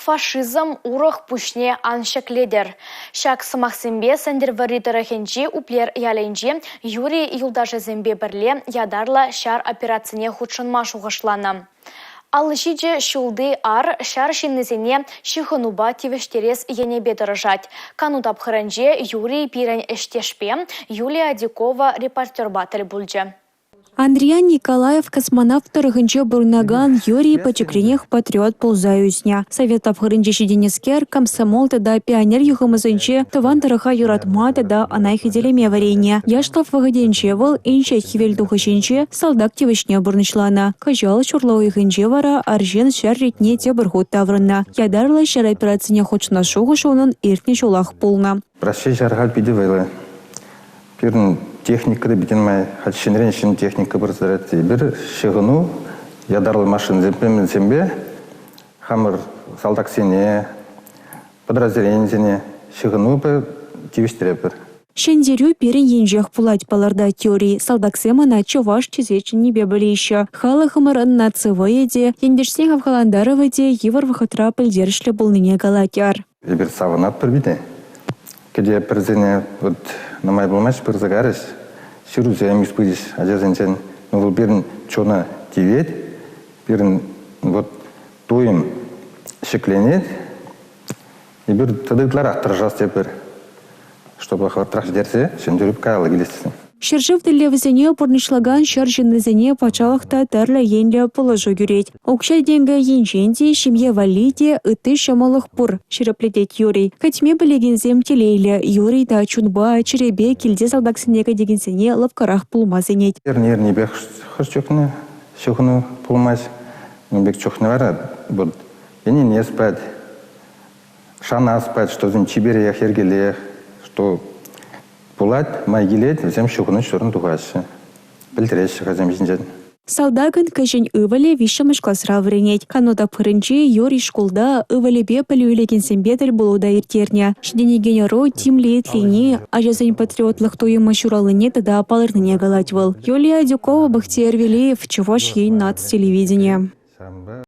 Фашизм урӑх пуҫне ан ҫӗклетӗр. Ҫак сӑмахсемпе Сӗнтӗрвӑрри тӑрӑхӗнчи Уплер ялӗнче Юрий юлташӗсемпе пӗрле ятарлӑ ҫар операцине хутшӑнма шухӑшланӑ. 57 ҫулти ар ҫар ҫыннисене ҫыхӑнупа тивӗҫтерес енӗпе тӑрӑшать. Кану тапхӑрӗнче Юрий пирӗн ӗҫтешпе Юлия Адюкова репортерпа тӗл пулчӗ. Андриян Николаев космонавт тӑрӑхӗнче пурӑнакан Юрий пӗчӗкренех патриот пулса ӳснӗ. Совет тапхӑрӗнче ҫитӗннӗскер комсомол тата пионер юхӑмӗсенче тӑван тӑрӑха юратма тата ӑна хӳтӗлеме вӗреннӗ. Яшлӑх вӑхӑтӗнче вӑл Инҫет Хӗвелтухӑҫӗнче салтак тивӗҫне пурнӑҫланӑ. Кӑҫал ҫурла уйӑхӗнче вара арҫын ҫар ретне тепӗр хут таврӑннӑ. Ятарлӑ ҫар операцине хутшӑнас шухӑш унӑн иртнӗ ҫулах пулнӑ. Раҫҫей ҫар халь питӗ вӑйлӑ. Пирӗн техника та питӗ нумай. Халь ҫӗнӗрен ҫӗнӗ техника пырса тӑрать. Эпир ҫыхӑну ятарлӑ машинӑсемпе хамӑр салтаксене, подразделенисене ҫыхӑнупа тивӗҫтеретпӗр. Ҫӗнтерӳ пирӗн енчех пулать, палӑртать Юрий. Салтаксем ӑна чӑваш тесе чӗннипе пӗлеҫҫӗ. Халӑхӑмӑрӑн наци вӑйӗ те, ентешсен хавхалантарӑвӗ те йывӑр вӑхӑтра пӗлтерӗшлӗ пулнине калать ар. Эпир савӑнатпӑр питӗ. Кӗтепӗрсене вот нумай пулмасть пырса карӗҫ, ҫырусем пычӗҫ ачасенчен. Ну, вӑл пирӗн чуна тивет, пирӗн вот туйӑм ҫӗкленет. Эпир тата ытларах тӑрӑшас тепӗр, чтобы хӑвӑртрах ҫитерсе ҫӗнтерӳ каялла килес тесен. Ҫӗршыв тӗллевӗсене пурнӑҫлакан ҫар ҫыннисене патшалӑх та тӗрлӗ енлӗ пулӑшу кӳрет. Укҫа-тенкӗ енчен те, ҫемье валли те ытти ҫӑмӑллӑх пур, ҫирӗплетет Юрий. Кӗтме пӗлекенсем телейлӗ. Юрий та чунпа, чӗрепе килте салтаксене кӗтекенсене лӑпкӑрах пулма сӗнет. Эрне-эрнипех хӑш чухне ҫыхӑну пулмасть. Ун пек чухне вара вот ӗненес пать, шанас пать, что вӗсем чиперех, йӗркелех, что пулать, май килет, вӗсем ҫыхӑну ҫурӑн тухаҫҫӗ, пӗлтереҫҫӗ хӑйсем ҫинчен. Салтакӑн кӗҫӗн ывӑлӗ виҫҫӗмӗш класра вӗренет. Кану тапхӑрӗнче Юрий шкулта ывӑлӗпе пӗлӳ илекенсемпе тӗл пулу та ирттернӗ. Ҫитӗнекен ӑру тимлӗ итлени, ачасен патриотлӑх туйӑмӗ ҫуралнине тата палӑртнине калать вӑл. Юлия Адюкова, Бахтияр Велеев, Чӑваш Ен наци телевиденийӗ.